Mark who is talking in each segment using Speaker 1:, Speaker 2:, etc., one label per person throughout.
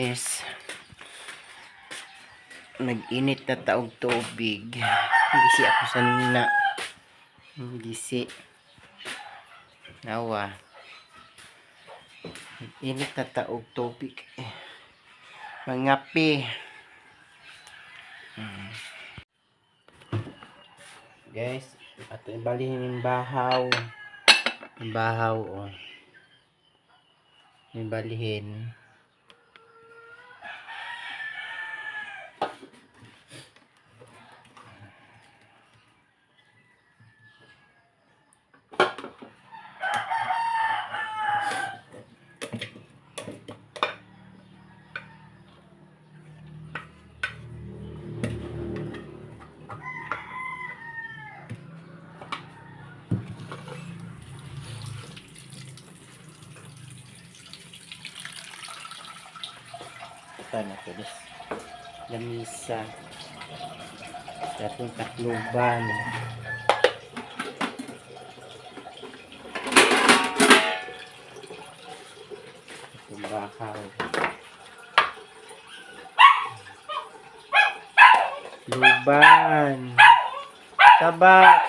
Speaker 1: Guys. Nag-init na ta og tubig. Gisi ako sa nina. Gisi. Nawa. Init na ta og tubig. Mangapi. Guys, ato ibalihin yung bahaw. Yung bahaw, oh. Ibalihin. Ito na ito, guys. Lamisa. Atong takluban. Itong bakaw. Luban. Taba.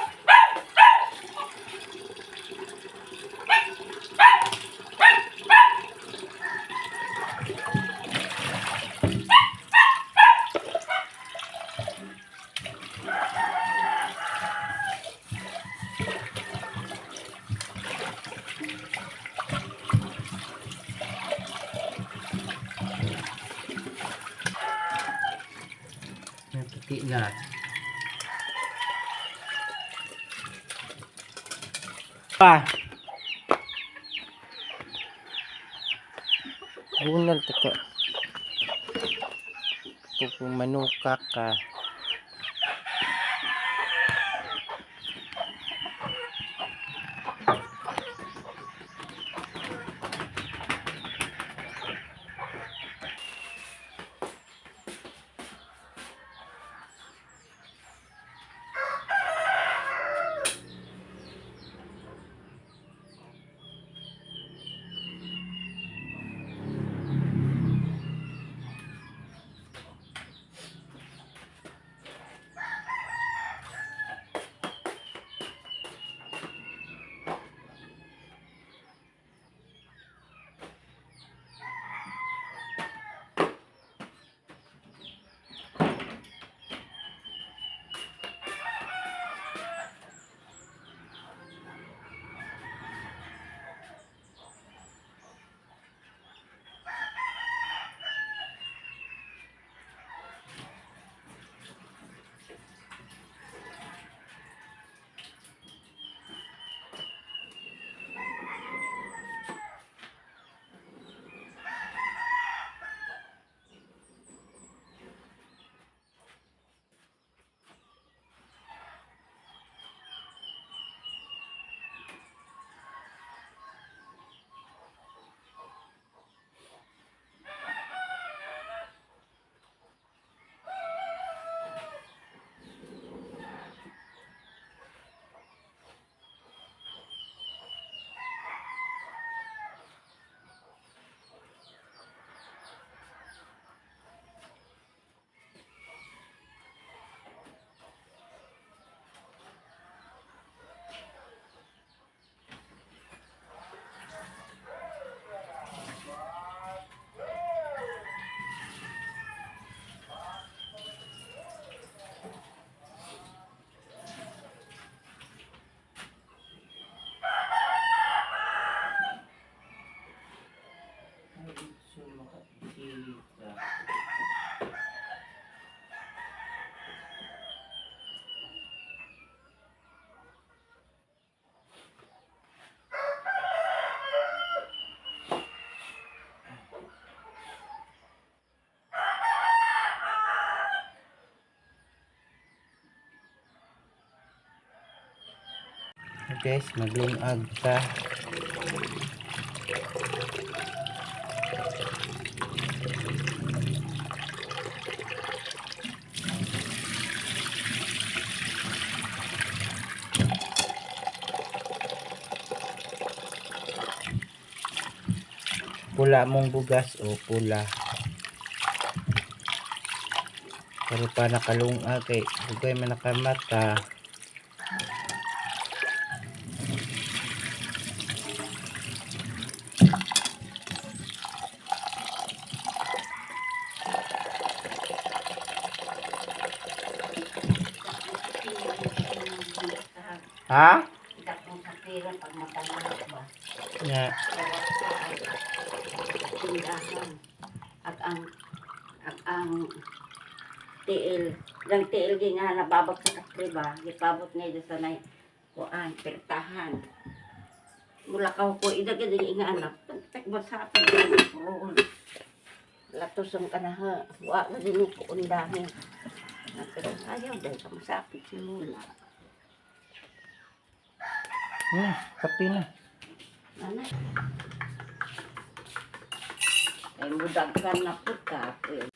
Speaker 1: Naputi na. Pa. Bunal to ka. Kung manuka ka. Guys, maglungag ka. Pula mong bugas o pula. Pero pa nakalunga kay dugay man nakamata. Ha?
Speaker 2: Dakong kapira pag matanaw ba.
Speaker 1: Nga.
Speaker 2: Tindahan. At ang tiil, ang tiil gi nga nababag sa katriba, gipabot niya sa nay kuan, pertahan. Mula ka ko ida gid nga anak, tag basapin roon. Latos ang kanaha, wa na din ko undahin. Pero ayaw dahil ka masapit si mula.
Speaker 1: Kape na.
Speaker 2: Ano? Ay, mudagkan na po kape.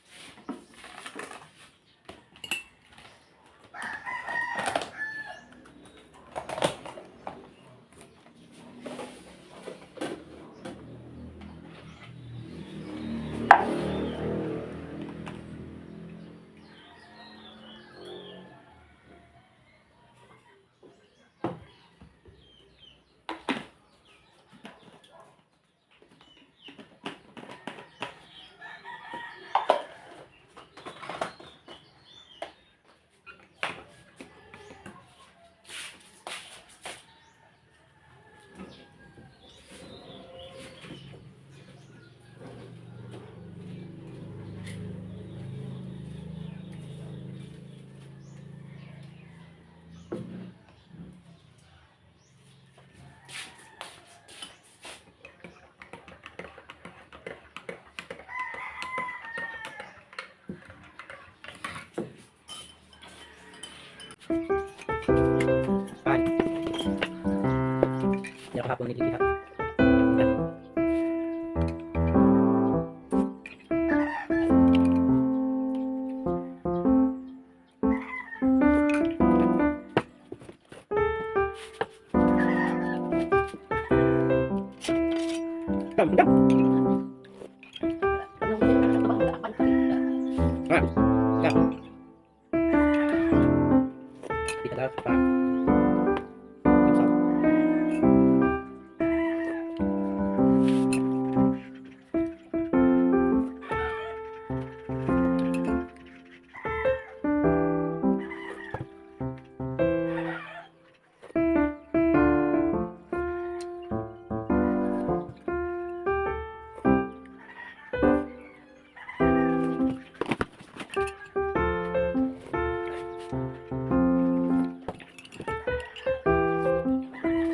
Speaker 1: Ay. Hindi ako hapon nililiha. Dam, dam. Ah, dam. Kita pa. Kapsa.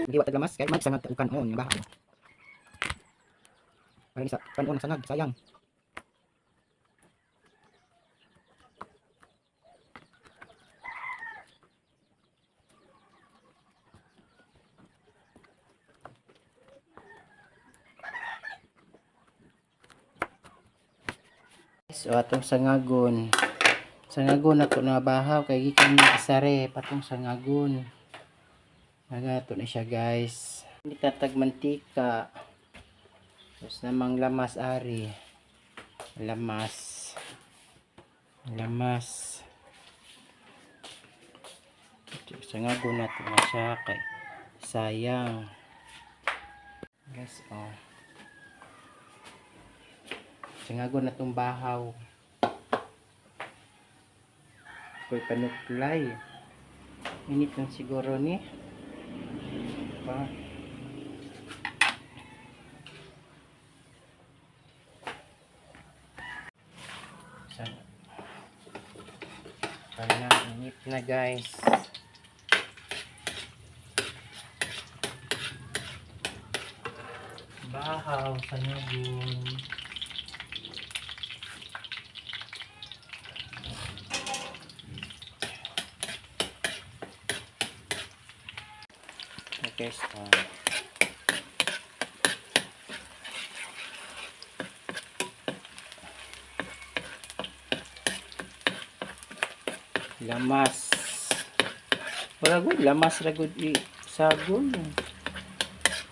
Speaker 1: Giwa taglamas kay mag sangag ukan on nga bahaw. Para ni sa kanon ang sangag sayang. So atong sangagon. Sangagon ato na bahaw kay gikan ni isare patong sangagon. Nagato na siya, guys. Hindi tatag mantika. Tapos namang lamas ari. Lamas. Lamas. Sangagon nato na siya kay sayang. Guys, oh. Sangagon na tong bahaw. Ko'y panuklay. Init lang siguro ni. Pa. Sana. Pana, init na, guys. Bahaw, sanyagun. Okay, so. Lamas. Wala gud, lamas ra gud i sagol.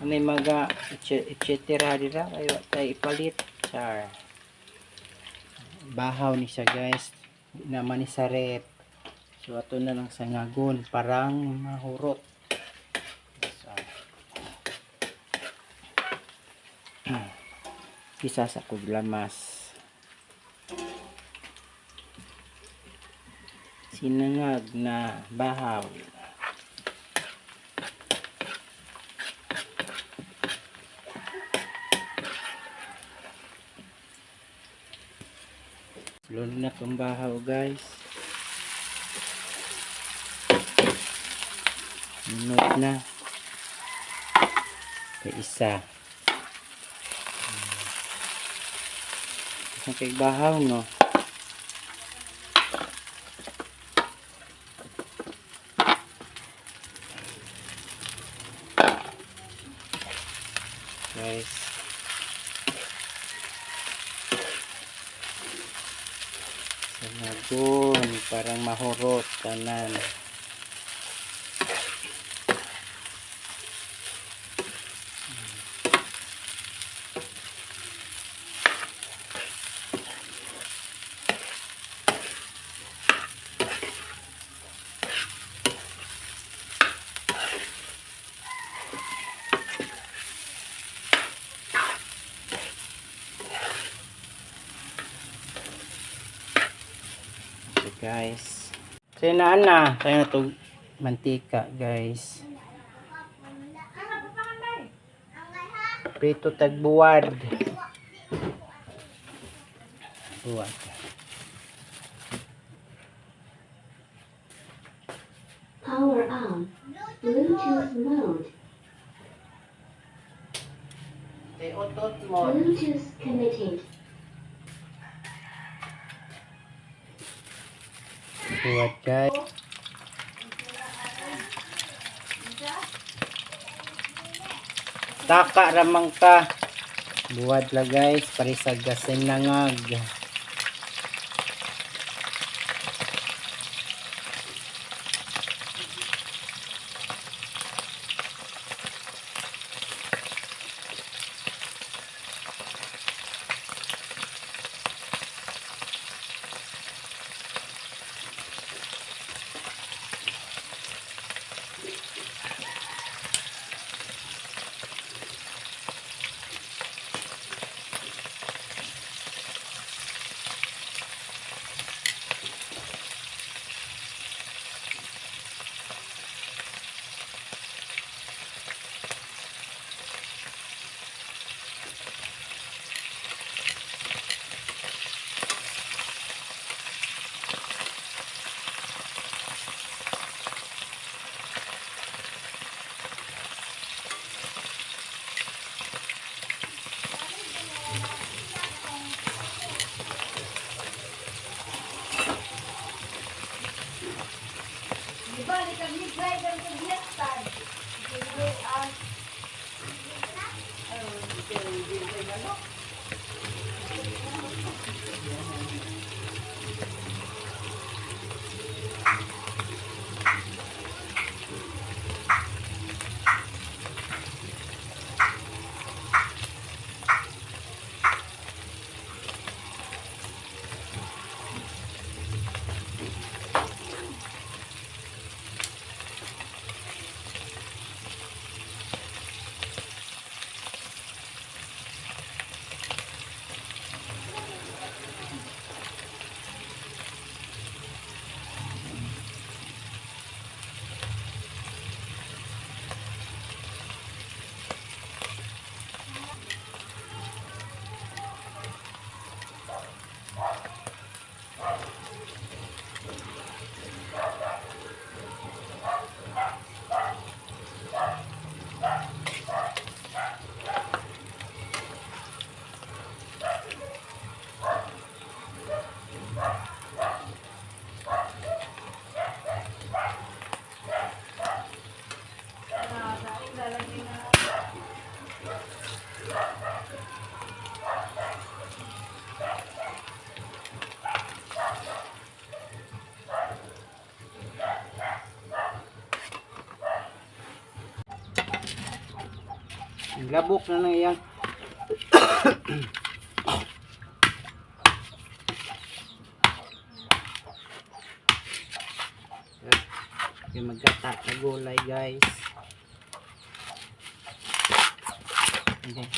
Speaker 1: Ano yung mga et cetera dira kay wa tay ipalit. Char. Bahaw ni siya, guys. Di naman ni sa rep. So ato na lang sangagon parang mahurot. So, isa sa kuglamas. Sinangag na bahaw. Lolo na tong bahaw, guys. Minute na. Kay isa. Isang kay bahaw, no? Guys. Sanagon, parang mahurot tanan. So guys, so na na, tayo na to mantika, guys. Prito tagbuwad. Buwad.
Speaker 3: Power on. Bluetooth mode.
Speaker 1: Kay otot mo.
Speaker 3: Bluetooth connected.
Speaker 1: Buwad, guys. Taka ramang ka. Buwad la, guys, parisag nangag. Labok na nang iyang. Kay maggata na gulay, guys. Okay.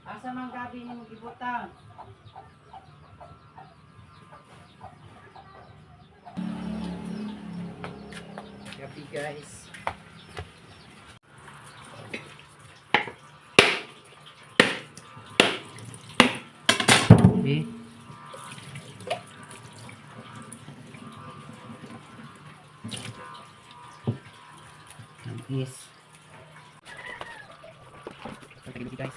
Speaker 1: Asa man gabi nimo gibutang? Gabi, guys. Okay. Yes. Guys.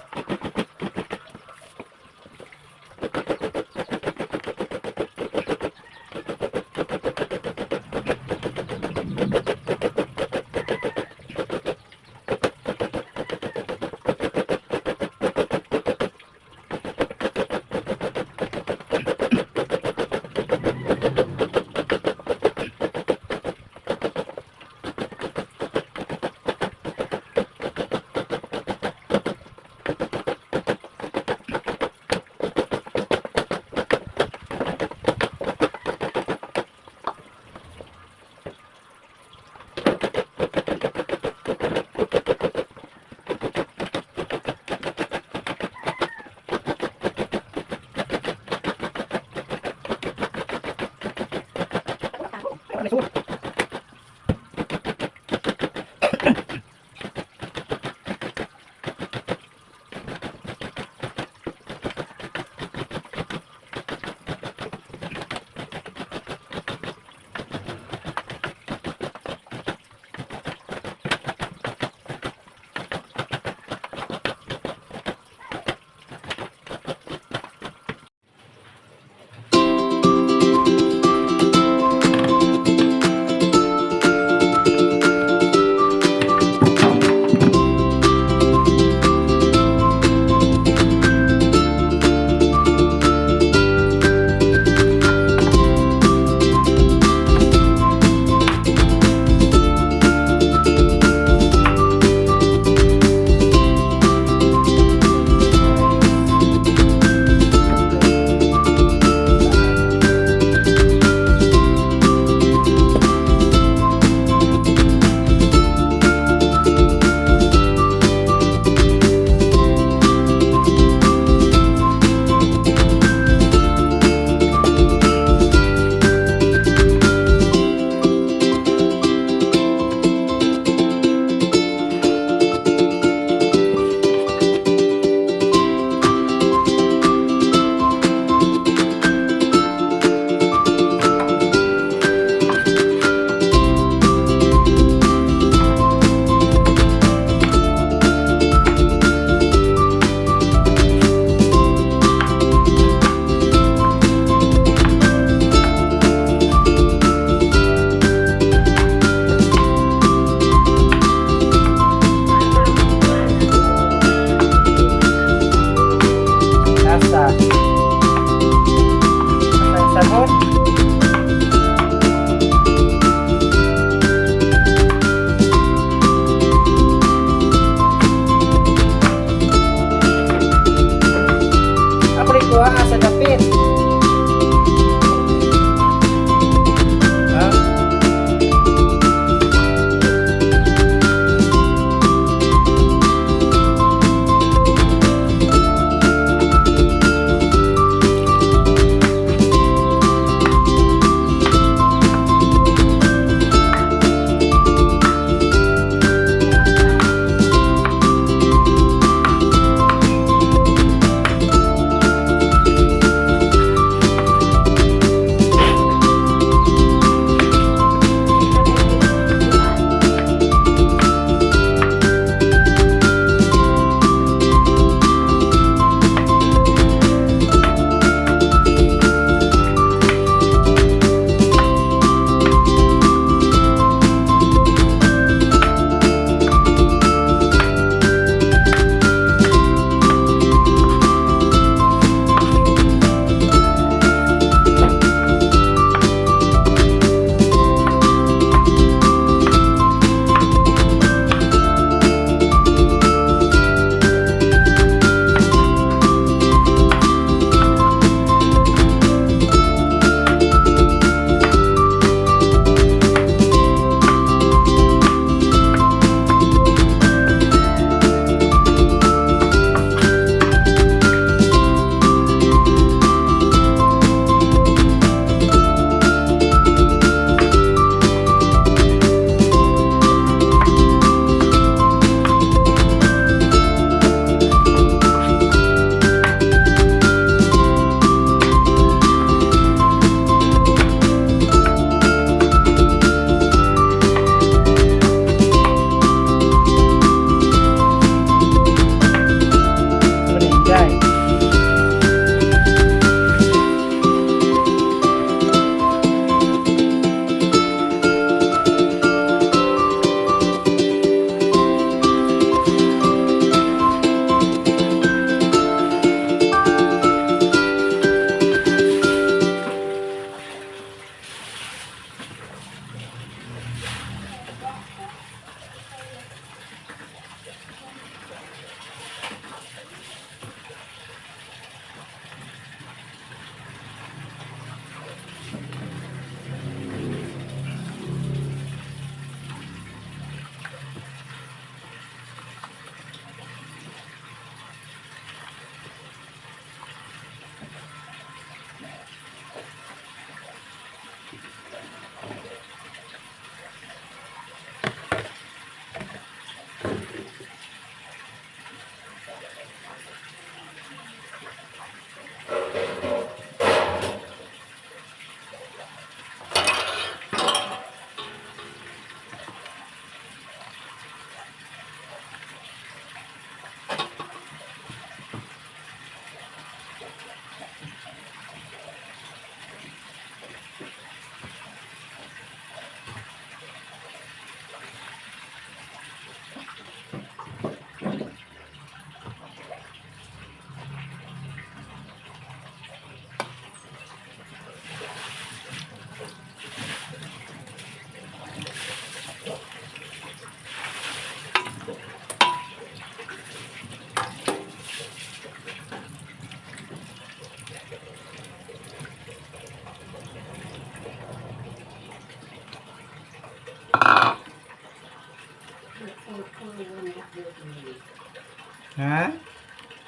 Speaker 1: Ha?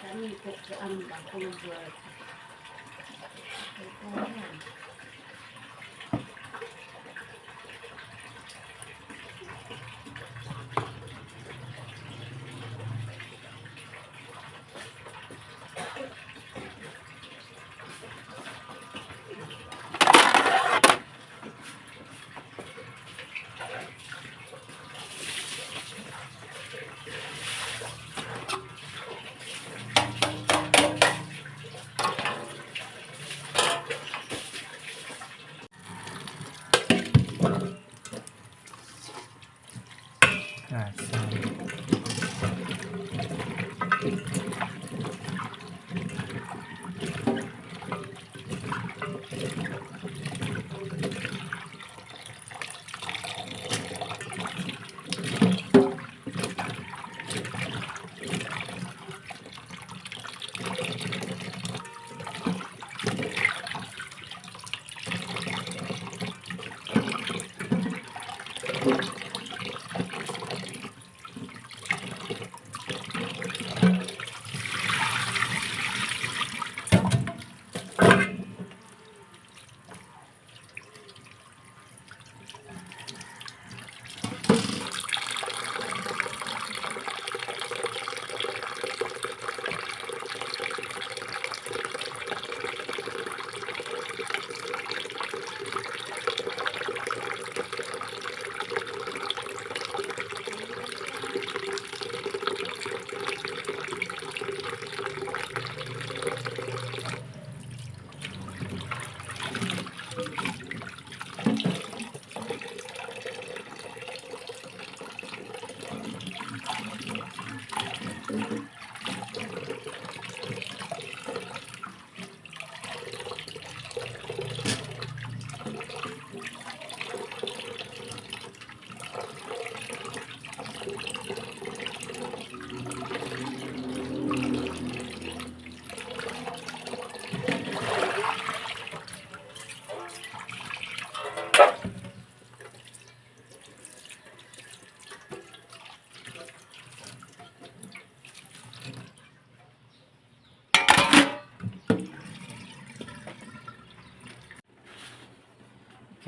Speaker 2: Kami ko ang ako work.
Speaker 1: Ah, sorry.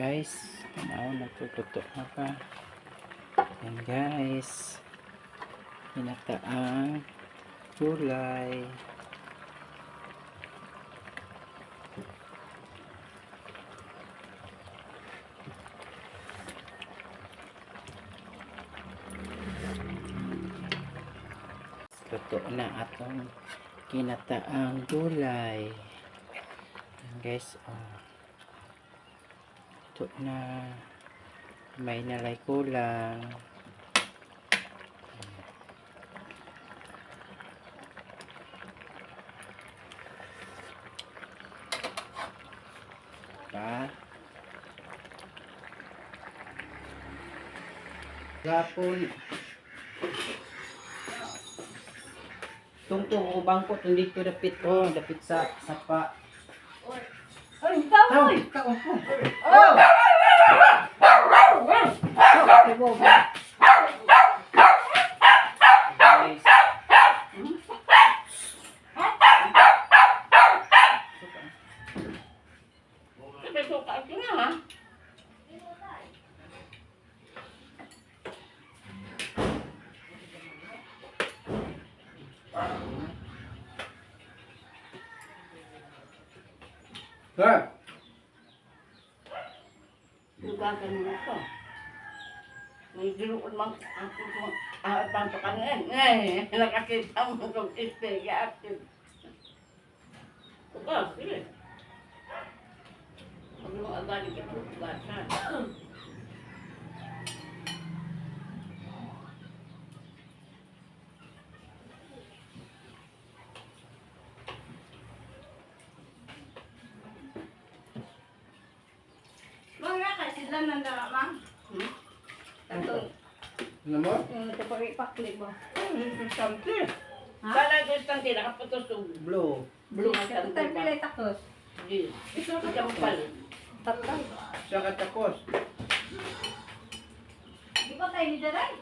Speaker 1: Guys, tanaw, nagtututo na pa. Yan guys. Ginataang gulay. Luto na atong ginataang gulay. Yan guys, oh. Ito na, may nalay kulang. Pa. Gapon. Tungtong ko bangko tong dito dapit, oh, dapit sa sapa.
Speaker 2: Ay, tao!
Speaker 1: Tao, tao ko. Oh! Guys.
Speaker 2: Suka nga ha.
Speaker 1: Sir.
Speaker 2: Lugagan mo ko. May ginuon mang ako kung pang pakangan. Eh, nakakita mo kung ispe active. Uka, sige. Huwag mo agad ito, bata.
Speaker 4: Mga ka sila nandara ma.
Speaker 2: Hmm?
Speaker 4: Tatong
Speaker 1: Ano mo?
Speaker 4: ito pa ipakli ba?
Speaker 2: Sante. Kala ko sante, nakaputos og
Speaker 1: Blue.
Speaker 2: blue.
Speaker 4: Ito tayo pilay takos.
Speaker 2: Di.
Speaker 4: Ito ka
Speaker 2: Jampal.
Speaker 4: Tatay.
Speaker 1: Sa katakos.
Speaker 4: Di ba tayo ni Daray?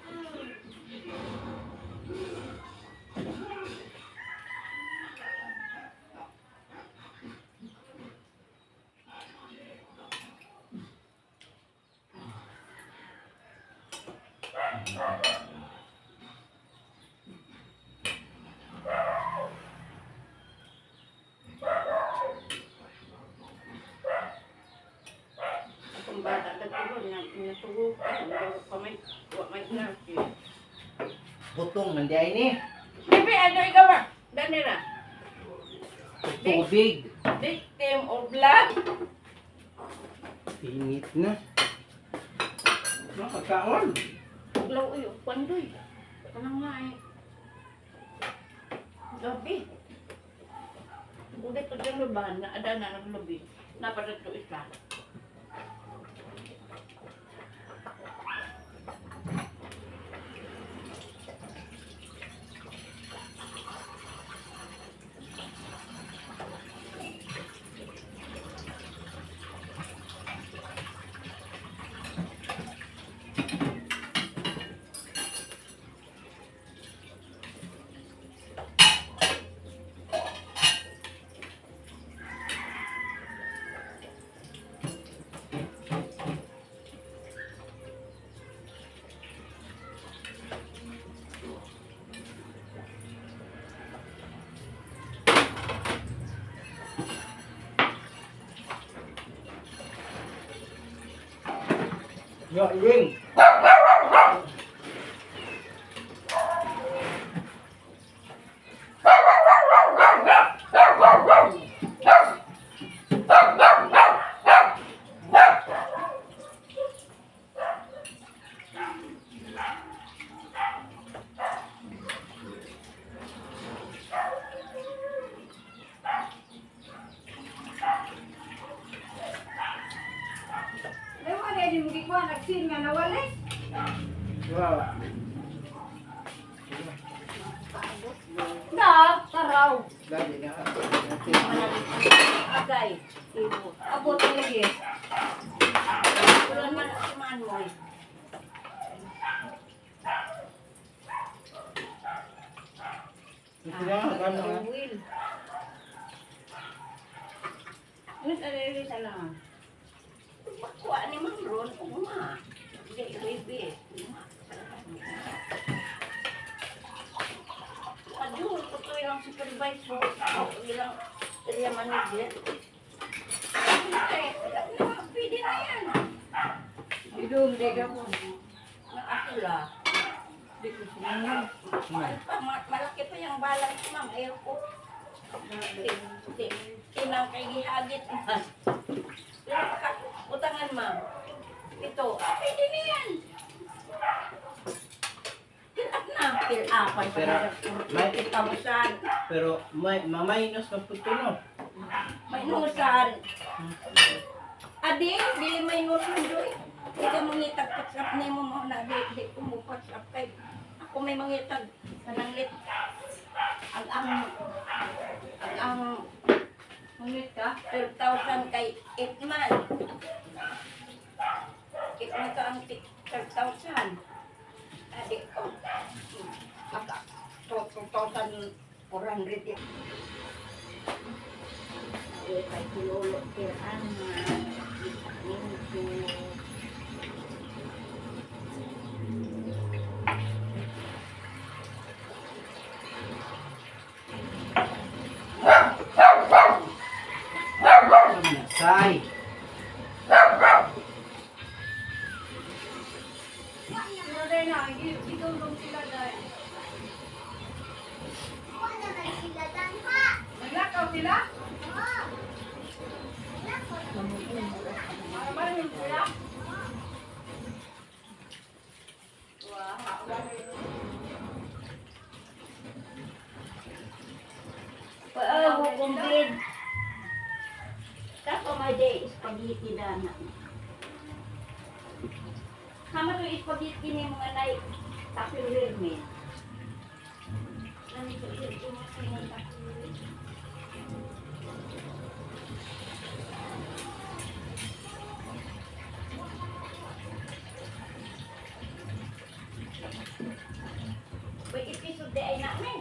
Speaker 2: Akong bata nagtugon nga natugo pa may wa may klase.
Speaker 1: Putong man di ay ni.
Speaker 2: Bibi, ano ikaw ba? Dani ra.
Speaker 1: Tubig.
Speaker 2: Victim of love.
Speaker 1: Pingit na.
Speaker 5: No, pagkaon.
Speaker 2: Uglaw uy, kwandoy. Kanang nga eh. Gabi. Ulit ko dyan lubahan na ada na naglubi. Napadat ko isa.
Speaker 1: Yo, ring.
Speaker 4: Lewa na di mo gikuha nagsin nga nawala.
Speaker 1: Wow.
Speaker 4: Na, taraw.
Speaker 1: Dali na.
Speaker 2: Agay. Ibo.
Speaker 4: Abot na lagi.
Speaker 2: Wala man kumaan mo eh.
Speaker 1: Ito na, ano nga.
Speaker 4: Will.
Speaker 2: Ano sa rere sa lang? Makuha ni Ma'am Ron, ugma. Hindi, ribi. Ugma. Adyo, totoo ilang supervisor, o ilang area manager. Eh, pwede na yan.
Speaker 4: Idong di ka po.
Speaker 2: Nakasula.
Speaker 4: Di ko sinangan.
Speaker 2: Malaki pa yung balance, ma'am. Ayaw ko. Tinang kay gihagit man. Pero utangan, ma'am. Ito, pwede na yan. Fill up na. Fill up.
Speaker 1: Pero, may-
Speaker 2: 50,000.
Speaker 1: Pero may maminus na puto no.
Speaker 2: May nusan. Adi, dili may nusan, Joy. Di ka mangitag WhatsApp ni mo mo na di, di ko mo WhatsApp kay ako may mangitag kanang lit. Ang
Speaker 4: Mangit ka?
Speaker 2: 12,000 kay 8 man. 8 man to ang 12,000. Adi ko. Aka 2,400 yan. Eh, kay Lolo Tirana, Minto.
Speaker 1: Say.
Speaker 4: Pero dahil na, idong sila dahil. Naglakaw sila? Para ba rin sila?
Speaker 2: Oo, kumbid. Kako may day spaghetti dana. Hama to spaghetti ni mga nay Tupperware me. Nani ko ito mga Tupperware. Uy, episode day ay namin.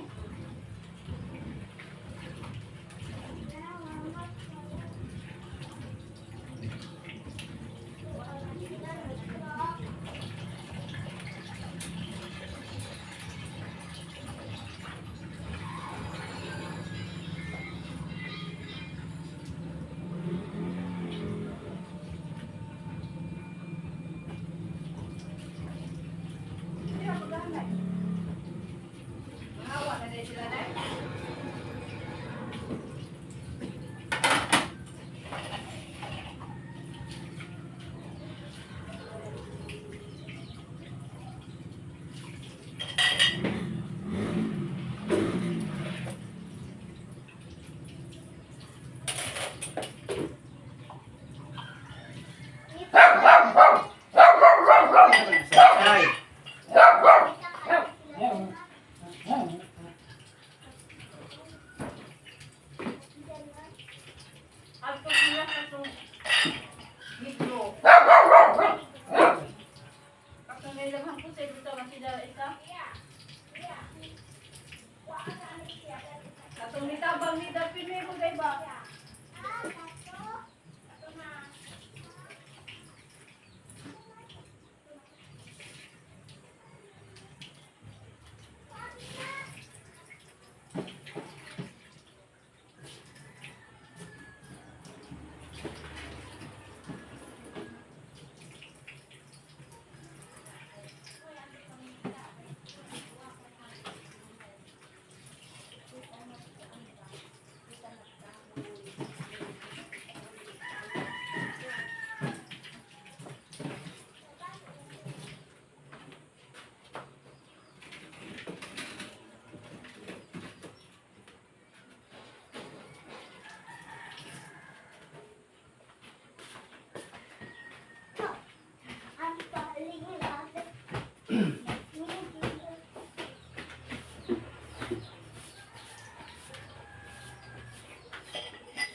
Speaker 1: Ay.
Speaker 4: Alto sila sa itong mikro. Katong nilabhan ko sa ito na sila isa. Katong nitabang ni Dapin mo kay ba?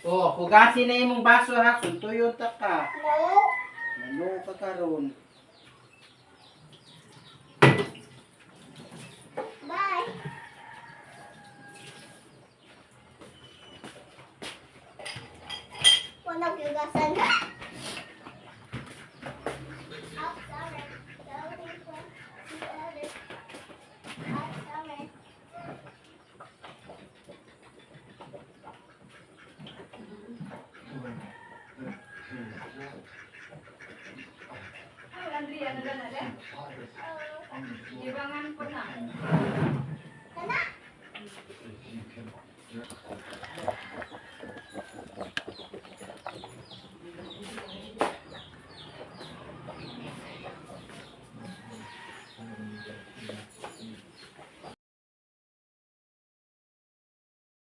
Speaker 1: Oh, hugasin na imong baso ha, suntuyon ta ka. Mano ka karon.
Speaker 3: Bye. Walang yugasan.
Speaker 4: Ay, Andrea, na na na. Ibangan ko na.